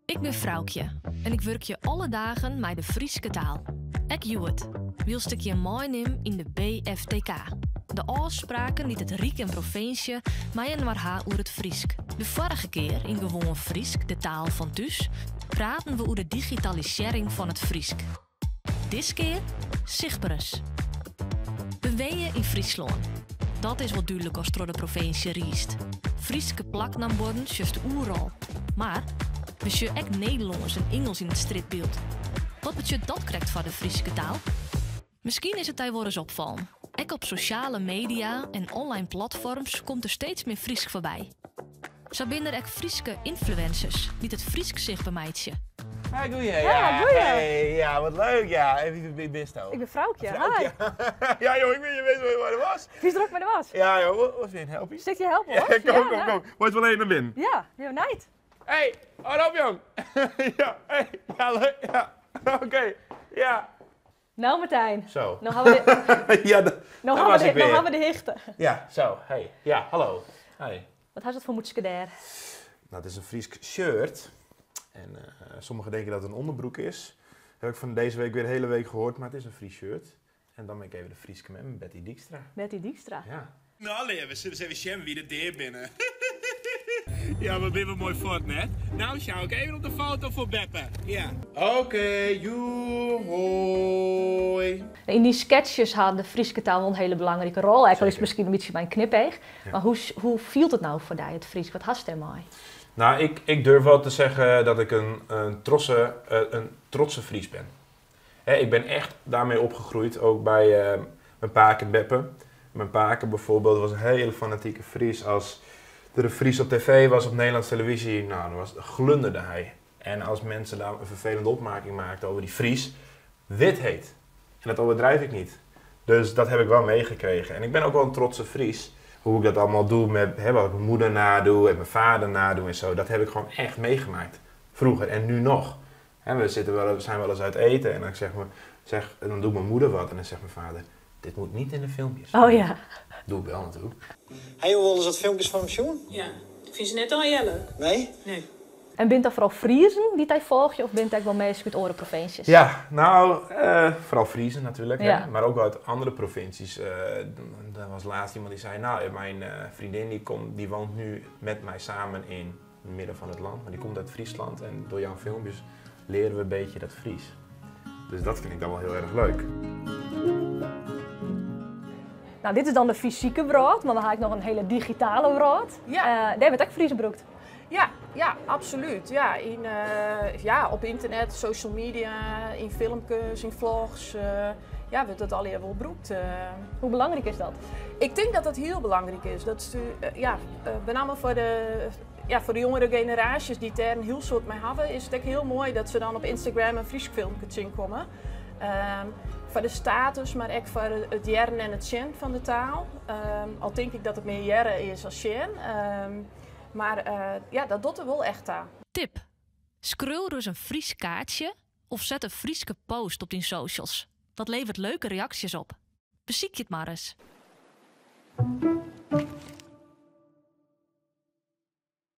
Ik bin Froukje en ik wurkje alle dagen mei de Fryske taal. Ek hjoed, wylst ik jim meinim yn de BFTK. De ôfspraken dy't it Ryk en provinsje mei-inoar ha oer it Frysk. De foarige kear yn Gewoan Frysk, de taal fan thús, praten we oer de digitalisearring fan it Frysk. Diskear sichtberens. We wenje yn Fryslân. Dat is wol dúdlik ast troch de provinsje riist. Fryske plaknambuorden sjochst oeral. Mar we sjogge ek Nederlânsk en Ingelsk yn it strjitbyld. Wat betsjut dat krekt foar de Fryske taal? Miskien is it dy wolris opfallen. Ek op sosjale media en online platforms komt der steeds mear Frysk foarby. Sa binne der ek Fryske ynfluencers dy't it Frysk sichtber meitsje. Hi, goeie. Ja, goeie. Hey, ja, wat leuk, ja. En wie bisto? Ik bin Froukje, hi. Ja, joh, ik wist wol waar de was. Wie is der ek mei de was? Ja, joh, wat wil je helpen? Stikje helpen, Ja, hoor. kom, kom, kom. Word wel even naar binnen. Ja, ben benijd. Hey, hou op, jong. Ja, hey, ja, leuk, ja. Oké, ja. Nou Martijn. Zo. No hawwe we de, Ja, da- no daar hawwe was we ik de, no weer. hawwe we de hichte. Ja, zo, hey. Ja, hallo. Hey. Wat hast dat foar mûtske dêr? Nou, het is in Frysk shirt. En sommigen denken dat het een onderbroek is. Heb ik van deze week weer de hele week gehoord, maar het is een Fries shirt. En dan ben ik even de Fryske mem, Betty Dykstra. Betty Dykstra. Ja. No leave, sille we even sjen wie der dea binne. Ja, we binne moai fuort net. No sjou ik even op de foto foar beppe. Ja. Oké, joe, hoi. Yn dy sketches hat de Fryske taal wol in hiele belangrike rol. Ek al is it miskien in bytsje mei in knipeach. Mar hoe, hoe fielt it no foar dy, it Frysk? Wat hast dêrmei? Nou, ik durf wel te zeggen dat ik een trotse Fries ben. Hè, ik ben echt daarmee opgegroeid, ook bij mijn pake en beppe. Mijn pake bijvoorbeeld was een hele fanatieke Fries. Als er een Fries op tv was, op Nederlandse televisie, nou, dan glunderde hij. En als mensen daar een vervelende opmerking maakten over die Fries, wit heet. En dat overdrijf ik niet. Dus dat heb ik wel meegekregen. En ik ben ook wel een trotse Fries. Hoe ik dat allemaal doe, met, hè, wat ik mijn moeder nadoe en mijn vader nadoe en zo, dat heb ik gewoon echt meegemaakt. Vroeger en nu nog. Hè, we zijn wel eens uit eten en dan doet mijn moeder wat en dan zegt mijn vader, dit moet niet in de filmpjes. Oh ja. Doe ik wel natuurlijk. Hey, hoe willen ze dat filmpjes van hem zien? Ja, ik vind ze net al heel leuk. Nee? Nee. En bent dat vooral Friezen die hij volgt of bent dat wel mensen uit andere provincies? Ja, vooral Friezen natuurlijk, hè? Ja. Maar ook uit andere provincies. Er was laatst iemand die zei, nou, mijn vriendin die woont nu met mij samen in het midden van het land, maar die komt uit Friesland en door jouw filmpjes leren we een beetje dat Fries. Dus dat vind ik dan wel heel erg leuk. Nou, dit is dan de fysieke brood, maar dan haal ik nog een hele digitale brood. Ja. Daar werd ook Friese broekt. Ja, ja, absoluut. Ja, op internet, social media, in filmpjes, in vlogs. Ja, wordt dat al wel broekt. Hoe belangrijk is dat? Ik denk dat dat heel belangrijk is. Dat is met name voor de jongere generaties die daar een heel soort mee hebben, is het ook heel mooi dat ze dan op Instagram een Fries filmpje zien komen. Voor de status, maar ook voor het jaren en het zien van de taal. Al denk ik dat het meer jaren is als zien. Maar dat doet er wel echt aan. Tip. Scroll dus een Fries kaartje of zet een Frieske post op die socials. Dat levert leuke reacties op. Beziek je het maar eens.